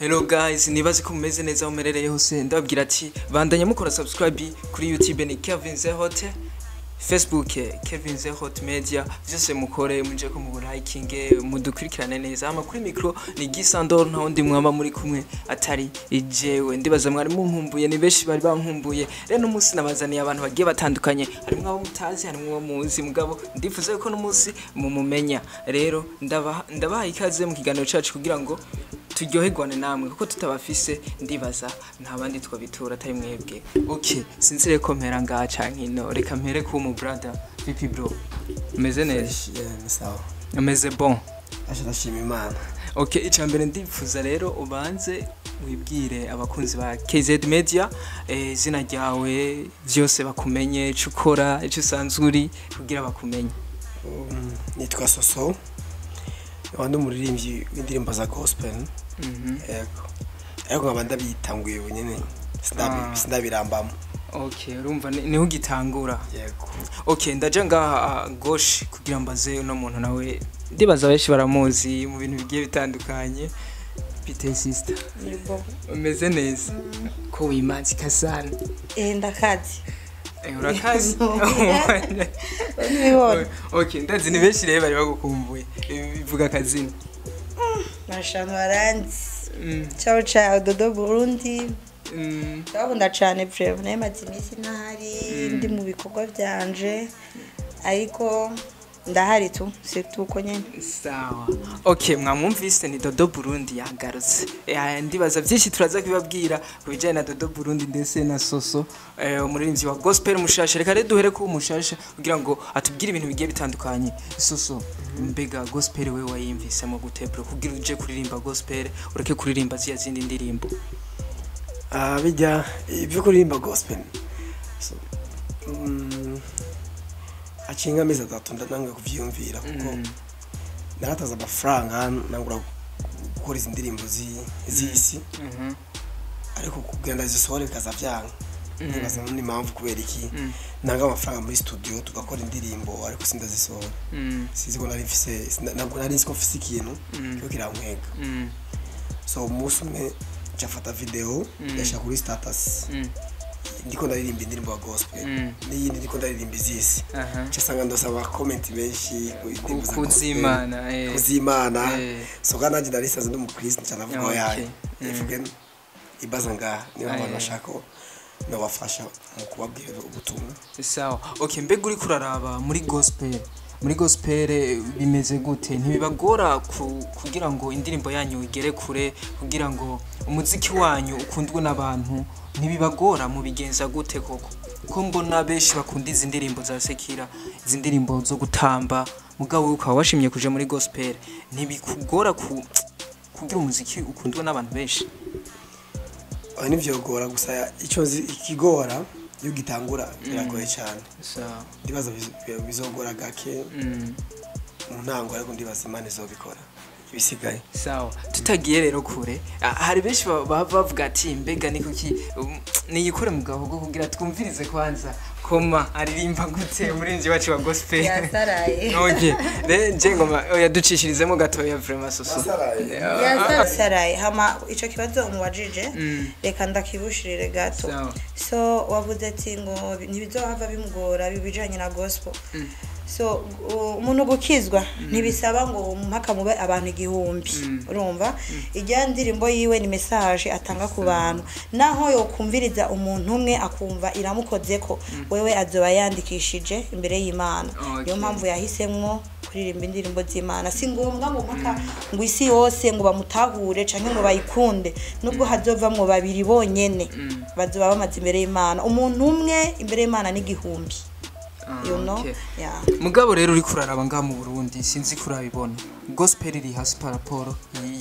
Hello guys, nibaze ko mumeze neza aho muherereye hose. Ndababwira ati bandanya mukora subscribe kuri YouTube ni Kevin Zehote, Facebook Kevin Zehot Media, vyose mukore muje ko mu liking, mudukurikirane neza. Ama kuri micro ni Gisandor, nta wundi mwaba muri kumwe atari ijewe. Ndibaza mwari munkumbuye, ni benshi bari bankumbuye. Rero n'umunsi nabazaniye abantu bagiye batandukanye, harimo abo mutazi, harimo abo muzi, mugabo ndifuza ko n'umunsi mumumenya. Rero ndabaha ikaze mu kiganiro cacu kugira ngo turyoherwane namwe, kuko tutabafise ndibaza nta bandi twabitura atari mwebwe. Okay, sinzire ko mpera ngaha canke ino, reka mpere ku mu brother. VP bro, umeze neza? Yeah, ni sawa. Umeze bon? Asha, ndashima Imana. Okay, icambere ndifuza rero ubanze wibwire abakunzi ba KZ Media, izina ryawe vyose bakumenye, ico ukora, ico usanzwe uri, kugira bakumenye. Nitwa Soso, nkaba ndi umuririmbyi w'indirimbo za gospel. Yego, ariko nkaba ndabitanguye ubu nyene, sindabirambamo. Okay, urumva niho ugitangura. Yego. Okay, ndaja ngaha gauche kugira mbaze uno muntu, nawe ndibaza benshi baramuzi mu bintu bigiye bitandukanye. Bite sister? Nibo. Umeze neza? Ko wimanzi kasana? Eh, ndakazi. Eh, urakazi. Nibona. Okay, ndazi ni benshi rero bari bagukumbuye. Bivuga akazina. Mashano baranzi. Ciao ciao, Dodo Burundi. Ndabakunda cane vraiment. Naye maze iminsi ntahari, ndi mu bikorwa vyanje. Ariko ndahari tu, c'est tout uko nyene. Sawa, okay, mwamwumvise ni Dodo Burundi yagarutse. Ndibaza byinshi turaza kubibabwira ku bijyanye na Dodo Burundi ndetse na Soso, umuririmbyi wa gospel mushasha. Reka rero duhere ku mushasha kugira ngo atubwire ibintu bigiye bitandukanye. Soso, mbega gospel we wayimvisemo gute bro, kugira uje kuririmba gospel ureke kuririmba ziya zindi ndirimbo? Ah, bijya ibyo kuririmba gospel, so, acinga amezi 3 ndananga kuvyiyumvira, kuko narataza amafaranga nangura gukora izi ndirimbo z'isi, ariko kugira ndazisohore bikaza vyanga. Nibaza none impamvu kubera iki nanga amafaranga muri studio tugakora indirimbo ariko sindazisohora. Sinzi ko nari mfise, ntabwo nari nzi ko mfise ikintu kiriko kirankwega. So umunsi umwe nca video ndashira kuri status, ndiko ndaririmba indirimbo ya gospel n'iyindi ndiko ndaririmba izisi, nca ndosaba comment menshi ku indirimbo za gospel. Kuzimana. Kuzimana. So kandi nanjye narisanze ndi umukristo, nca ndavuga oya, ivuge ibaza ngaha niba abantu bashaka ko nobafasha mu kubabwira ubutumwa. Sawa, okay, mbega uriko uraraba muri gospel bimeze gute? Ntibibagora kugira ngo indirimbo yanyu igere kure, kugira ngo umuziki wanyu ukundwe n'abantu? Ntibibagora? Mubigenza gute koko, ko mbona benshi bakunda izi ndirimbo za secular, izi ndirimbo zo gutamba, mugabo wowe ukaba washimye kuja muri gospel? Ntibikugora kugira umuziki ukundwe n'abantu benshi? Oya, ntivyogora, gusa icyo nzi ikigora iyo ugitangura biragoye cyane. Sawa. Ndibaza bizogora gake mu ntango, ariko ndibaza Imana izobikora ibisigaye. Sawa, tutagiye rero kure, hari benshi baba bavuga ati mbega ni kuki niyikore mu gahogo kugira twumvirize kwanza koma aririmba gute umurinzi wacu wa gospel. Yasaraye. Okay, re nje ngoma oya ducishirizemo gatoya vraiment, Soso. Yasaraye. Hama ico kibazo umubajije, reka ndakibushirire gato. Sawa. So wavuze ati ngo ntibizohava bimugora ibijanye na gospel. So umuntu gukizwa ntibisaba ngo mpaka mube abantu 1000. Urumva ijya ndirimbo yiwe ni message atanga ku bantu, naho yokumviriza umuntu umwe akumva iramukozeko, wewe azoba yandikishije imbere y'Imana. Niyo mpamvu yahisemwo kuririmba indirimbo z'Imana. Si ngombwa ngo mpaka ngo isi yose ngo bamutahure canke ngo bayikunde. Nubwo hazovamwo babiri bonyene, bazoba bamaze imbere y'Imana. Umuntu umwe imbere y'Imana ni 1000. You know? Okay. Yeah. Mugabo rero uriko uraraba ngaha mu Burundi, sinzi ko urabibona, gospel iri hasi par rapport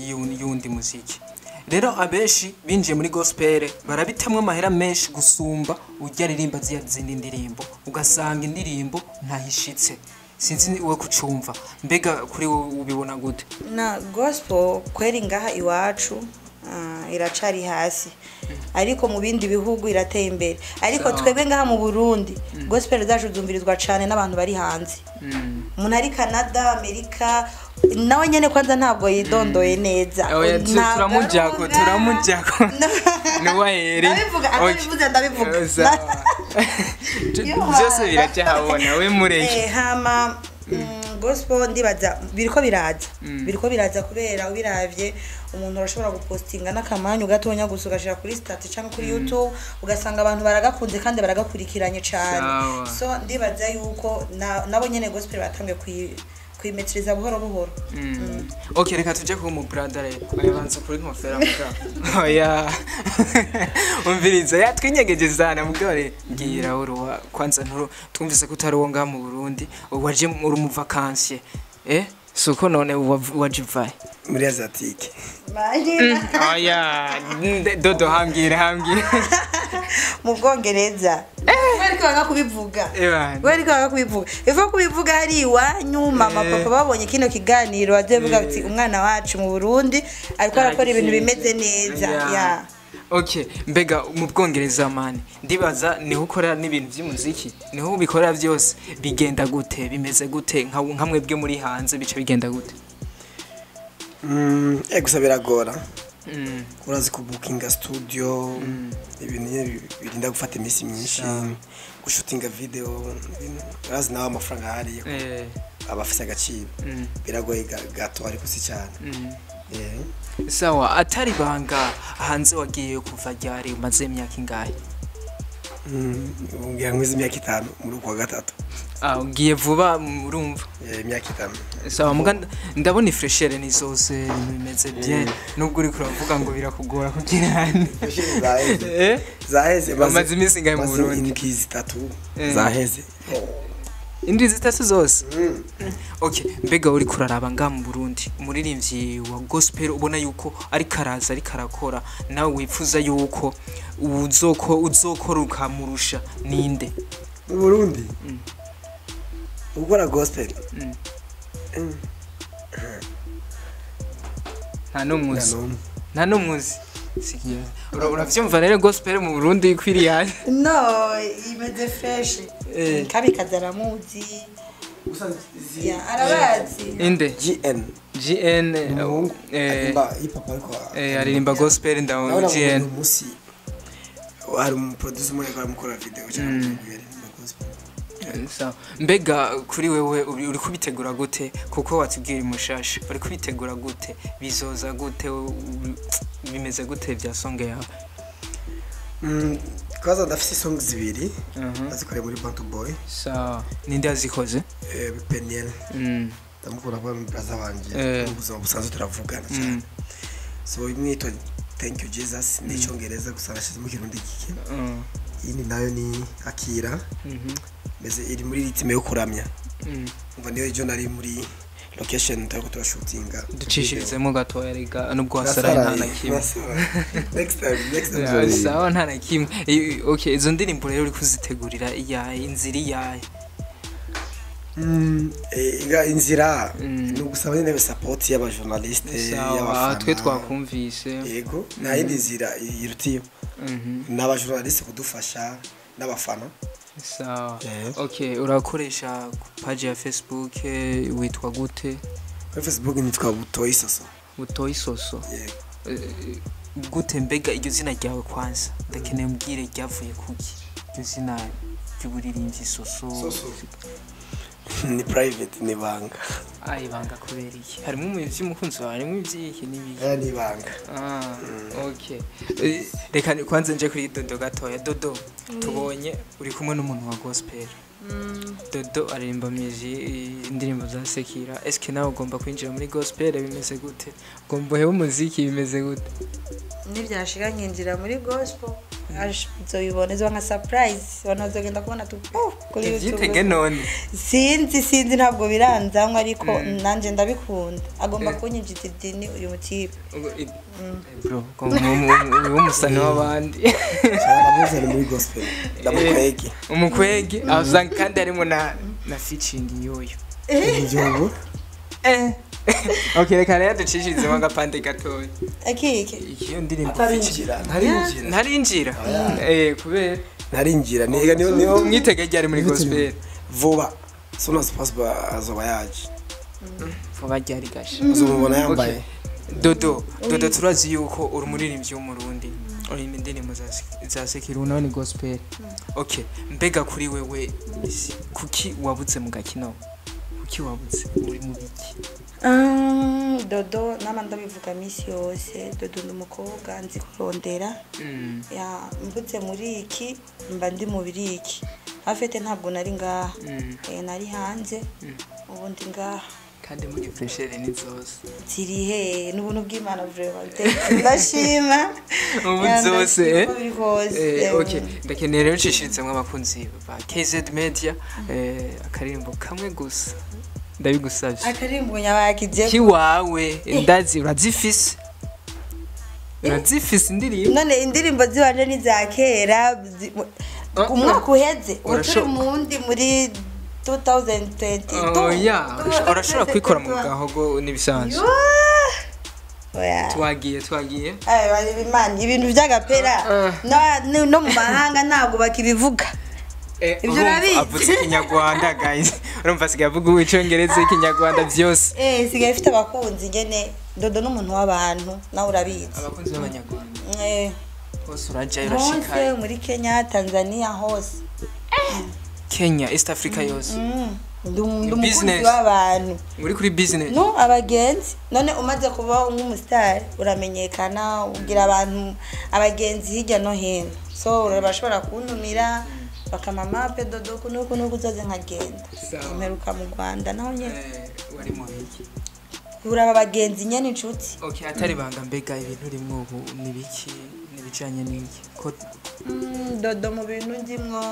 y'uwundi muziki. Rero abenshi binjiye muri gospel barabitamwo amahera menshi gusumba ujya aririmba ziya zindi ndirimbo, ugasanga indirimbo ntahishitse. Sinzi ni wowe kucumva, mbega kuri wowe ubibona gute? Na gospel kweri ngaha iwacu iracari hasi, ariko mu bindi bihugu irateye imbere. Ariko twebwe ngaha mu Burundi gospel zacu zumvirizwa cane n'abantu bari hanze. Umuntu ari Canada, Amerika, Nawe nyene kwanza ntabwo yidondoye neza. Oya, Ntabwo turamujako, ari uwo turamujako. Nuwahere. Ndabivuga, atabivuze ndabivuga. Sawa. Byose biracyahabona, we mureke. Hama gospel ndibaza biriko biraza, biriko biraza kubera ubiravye umuntu arashobora gupostinga n'akamanyu gatonya gusa, ugashira kuri status cyangwa kuri YouTube, ugasanga abantu baragakunze kandi baragakurikiranye cyane. Sawa. So ndibaza yuko nabo nyene gospel batangiye kuyimetiriza buhoro buhoro. Okay, reka tuje ku mu brother rero. Oya, banza kuri nkofera mugabo. Oya. Umviriza, yatwinyegeje sana mugabo. Rero ngira uruwa kwanza nturu twumvise ko utari uwo ngaha mu Burundi, waje muri mu vacances. Suko none waje uvahe? Muri Asiatique. Oya, dodo hambwira hambwira. Mu Bwongereza. Kubera ko banga kubivuga. Ebana. Kubera ko banga kubivuga, ivo kubivuga hari iwanyu mama, papa babonye kino kiganiro bazovuga bati umwana wacu mu Burundi ariko arakora ibintu bimeze neza. Ya. Okay, mbega mu Bwongereza mani, ndibaza niho ukora n'ibintu by'umuziki, niho ubikora byose, bigenda gute, bimeze gute, nka mwebwe muri hanze bice bigenda gute? Gusa biragora. Urazi kubukinga studio, ibintu nyine birinda gufata iminsi myinshi, gushutinga video, ibintu urazi nawe amafaranga ahari aba afise agaciro. Biragoye gato ariko si cyane. Sawa, atari banga, hanze wagiye kuva ryari, umaze imyaka ingahe? Ngira nkwize imyaka 5 muri uku kwa gatatu. Ah, ugiye vuba urumva. Imyaka 5. Sawa, muga ndabona ifreshere ni zose, ibintu bimeze bien, nubwo uri kuravuga ngo birakugora kugira Zaheze. Zaheze. Umaze iminsi ingahe mu Maze Burundi? indwi 3 zaheze. Indwi 3 zose. Okay, mbega uri kuraraba nga mu Burundi, umuririmbyi wa gospel ubona yuko ari karaza ari karakora, nawe wifuza yuko uzokora ukamurusha ninde? Mu Burundi ukora gospel? Nta n'umwuzi. Nta n'umwe. Nta n'umwuzi. Sikiya. Uravyumva rero gospel mu Burundi ikwiriye hasi. No, imeze fresh. Kamikazi aramuzi. Ya, arabazi. Inde? GN. GN. Umuhungu aririmba hip hop ariko aririmba gospel, ndabona ndabona GN. uyu munsi hari umuproducer umwe ariko aramukora video cyangwa aririmba gospel. Sawa. Mbega kuri wewe uri kubitegura gute, kuko watubwira umushasha, uri kubitegura gute, bizoza gute, bimeze gute bya song yawe? Kwanza ndafise song 2 nazikoreye muri Bantu Boy. Sawa, ninde yazikoze? Peniel. Ndamukunda kuba mu brother wanje, mu buzima busanzwe turavugana cyane. So imwe yitwa Thank you Jesus, ni icyongereza gusa nashyizemo ikirundi gike. Iyindi nayo ni Akira, mbese iri muri ritme yo kuramya. Umva niyo ejo nari muri location turiko turashutinga. Ducishirizemo gatoya rega, nubwo wasaraye nta na kimwe. Next time, next time. Yeah, sawa, nta na kimwe. Okay, izo ndirimbo rero uri kuzitegurira iyahe inzira, iyahe? Inzira ni ugusaba nyine support y'abajournaliste, Sawa, y'abafana. twe twakumvise. Yego, nta yindi nzira irutiyo, n'abajournaliste kudufasha n'abafana. Sawa. Okay, urakoresha page ya Facebook, witwa gute? Kuri Facebook nitwa Butoyi Soso. Butoyi Soso. Yego. Gute mbega iryo zina ryawe kwanza, ndakeneye umbwire ryavuye kuki iryo zina ry'uburirimbyi Soso? Soso ni private, ni ibanga. Ah, ibanga kubera iki? Harimo iby'umukunzi wawe, harimo iby'iki n'ibiki? Aya ni ibanga. Ah, okay. Reka kwanza nje kuri Dodo gatoya. Dodo, tubonye uri kumwe n'umuntu wa gospel. Dodo aririmba music, indirimbo za Sekira. Eske nawe ugomba kwinjira muri gospel, bimeze gute? Ugomba uhebe umuziki, bimeze gute? Nibyashika nkinjira muri gospel, nzobibona, izoba nka surprise, abantu bazogenda kubona tu puf, kuri Tuvyitege YouTube. none. Sinzi, ntabwo biranzanywa, ariko nanje ndabikunda, agomba kunyinjiza idini uyu mutipe. Bro, umusani w'abandi. Ndamuzana muri gospel, ndamukwege. Umukwege, aho usanga kandi harimo na featuring y'uyu. Igihugu. Okay, reka rero ducishirizemo agapande gatoya. Akiki? Iyo ndirimbo. Ntarinjira, ntarinjira. Ntarinjira, kubera Ntarinjira niga niyo mwitege ryari muri gospel? Vuba, soon as possible azoba yaje. Vuba ryari gasha? Uzomubona yambaye. Dodo, Dodo, turazi yuko uri umuririmbyi w'Umurundi, uririmba indirimbo za secular nawe ni gospel. Okay, mbega kuri wewe kuki wabuze mu gakino? Kuki wabuze? Uri mu biki? Dodo nama ndabivuga misi yose, Dodo ni umukobwa nzi kurondera. Ya, mvutse muri iki mba ndi mu biriki afite, ntabwo nari ngaha. Nari hanze, ubu ndi ngaha. Kandi muri freshere ni zose. Ziri he? N'ubuntu bw'Imana, vraiment ndashima. Ubu Ya, zose, ndashima eh? uko biri kose. Okay, ndakeneye rero ncishirizemwo abakunzi ba KZ Media akaririmbo kamwe gusa, ndabigusavye. Akarimbo nyabakije? Kiwawe, ndazi urazifise, urazifise indirimbo. None indirimbo ziwanje ni za kera, umwaka uheze ubu turi mundi muri 2022. Oya, urashobora kwikora mu gahogo n'ibisanzwe. Oya. Twagiye, twagiye. Ayo, Imana, ibintu by'agapera no mu mahanga ntabwo bakibivuga. Ibyo Urumva urabizi. Avuze Ikinyarwanda, guys, urumva asigaye avuga Icyongereza, Ikinyarwanda, byose. Sigaye ifite abakunzi nyene. Dodo n'umuntu w'abantu, nawe urabizi. Abakunzi b'Abanyarwanda bose urajayo? Hose. Urashikayo? Muri Kenya, Tanzania, hose. Kenya, East Africa yose. Ndi umukunzi Business. w'abantu. Uri kuri business? No, abagenzi. None umaze kuba nk'umusitari uramenyekana, ugira abantu abagenzi hirya no hino, so urabashobora kuntumira bakama mape, Dodo kunuku nuku, uzoze, nkagenda. Sawa. Mperuka mu Rwanda naho nyene. Wari mu biki? Kuraba abagenzi nyene, inshuti. Okay, atari banga, mbega ibintu urimwo ubu ni biki? N'ibijanye n'iki ko? Dodo mu bintu ndimwo,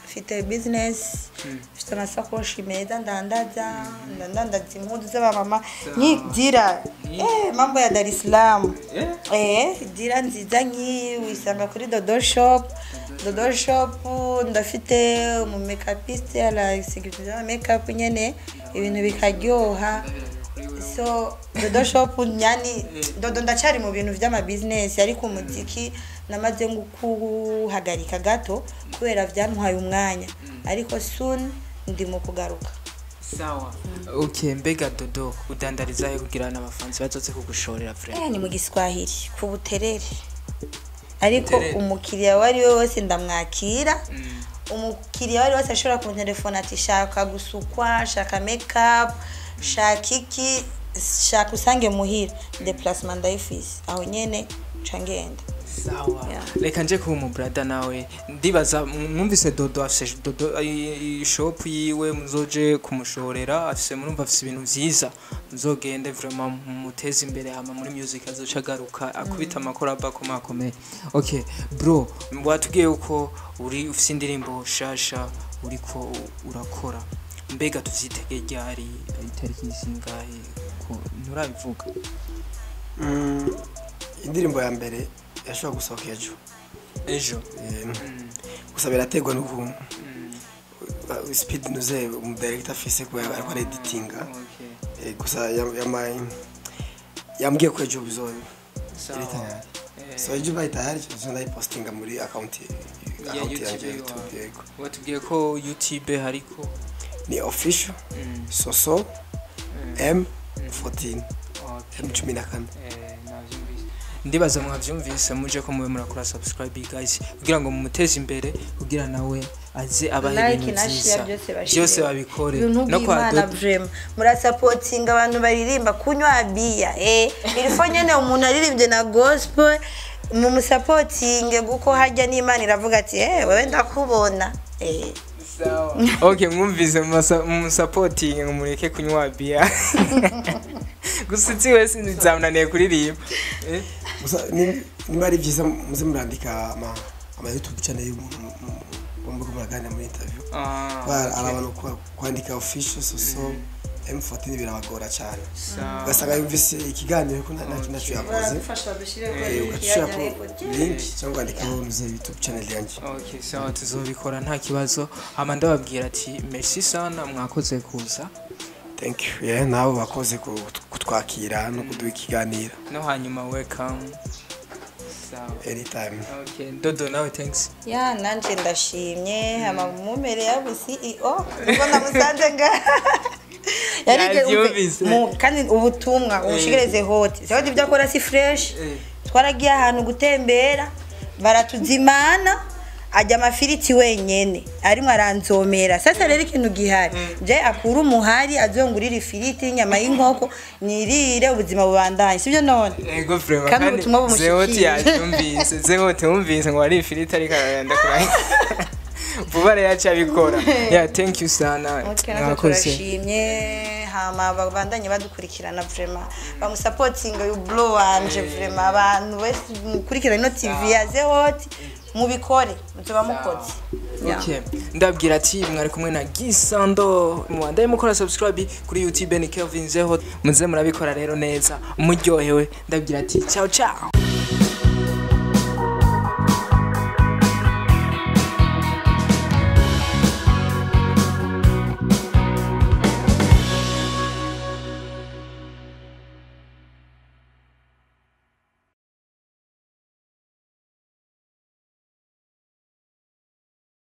mfite business, mfite amasakoshi meza ndandaza, ndandaza impuzu z'abamama nkidira, mambo ya Dar es Salaam. Dira nziza nk'iyi uyisanga kuri Dodo Shop. Dodo Shop ndafite umu makeupiste arasigiriza makeup nyene, ibintu bikaryoha. So Dodo Shop nyani, Dodo ndacyari mu bintu by'ama business, ariko umuziki namaze kuhagarika gato kubera byantwaye umwanya, ariko soon ndi mu kugaruka. Sawa, okay. Mbega Dodo udandariza he kugira n'abafansi bazoze kugushorera vraiment? Ni mu Giswahili ku Buterere, ariko Buterere. Umukiriya uwo ari we wese ndamwakira. Umukiriya uwo ari we wese ashobora kuntelefona ati shaka gusukwa, shaka makeup, shaka iki, shaka usange muhira, déplacement ndayifise, aho nyene nca ngenda. Sawa. Yeah. Reka nje kuba umubrada nawe. Ndibaza mwumvise Dodo afise Dodo shop yiwe, muzoje kumushorera. Afise, murumva, afise ibintu vyiza, muzogende vraiment mumuteze imbere, hama muri music azoca agaruka akubita amakora akomakomeye. Okay bro, watubwiye uko uri ufise indirimbo shasha uriko urakora. Mbega tuvyitege ryari, itariki zingahe, ko nturabivuga? Indirimbo ya mbere yashobora gusohoka ejo. Ejo? Gusa biraterwa n'ukuntu speed nuze umudirector afise, kubera ariko areditinga. Gusa yambwiye ko ejo bizoba iri tayari. So ejo ibaye tayari, nzo ndayipostinga muri account Ya account yanjye ya YouTube. YouTube. Wawe. Yego. Watubwiye ko YouTube hariko? Ni official Soso M14. M14. Navyumvise, ndibaza mwavyumvise. Muje ko mube murakora subscribe, guys, kugira ngo mumuteze imbere, kugira nawe aze abahe Like ibintu na vyiza. share byose bashire. Byose babikore. Ibintu No kwa by'Imana. Dodo. Vraiment murasapotinga abantu baririmba kunywa biya, ilifo nyene umuntu aririmbye na gospel mumusapotinge, kuko harya n'Imana iravuga ati wewe ndakubona. Okay, mwumvise, mumusapotinge ngo mureke kunywa biya gusa. Uzi wese nzamunaniye kuririmba. Gusa niba ari byiza muze murandika ama YouTube channel y'umuntu muriko muraganira muri interview. Kubera hari abantu kwandika official Soso M14 birabagora cyane. Sawa. Ugasanga yumvise ikiganiro ko nta kintu naco yakoze. Baradufasha dushyire Ugashira ko link cyangwa wandikaho nuze YouTube channel yanjye. Okay, sawa, tuzobikora nta kibazo. Hama ndababwira ati merci sana, mwakoze kuza. Thank you, yeah, nabo bakoze kutwakira no kuduha ikiganiro. No hanyuma welcome. Sawa. Anytime. Okay, Dodo nawe thanks. Ya, nanje ndashimye. Hama mumere yabu CEO ubwo namusanze ngaha. Yarige Yavyumvise. Kandi ubutumwa ubushikirize hoti Zehoti, ibyo akora si fresh. Twaragiye ahantu gutembera, baratuzimana, ajya amafiriti wenyene, arimo aranzomera. Sasa rero ikintu gihari, je akura umuhari azongurira ifiriti n'inyama y'inkoko nirire, ubuzima bubandanye, sibyo none? Ego vraiment. Kandi ubutumwa bumushikire. Zehoti yabyumvise. Zehoti wumvise ngo wari ifiriti, ariko aragenda kurahi vuba rero aca abikora. Yeah, thank you sana. Okay, natwe Mwakoze. turashimye. Hama babandanye badukurikirana, vraiment bamusapotinga uyu bro wanje. Vraiment abantu wese mukurikirana ino TV ya Zehoti, mubikore, muzoba mukoze. Yeah. Okay. Ndabwira ati mwari kumwe na Gisando, mubandaye mukora subscribe kuri YouTube ni Kelvin Zeho, muze murabikora rero neza muryohewe. Ndabwira ati ciao ciao.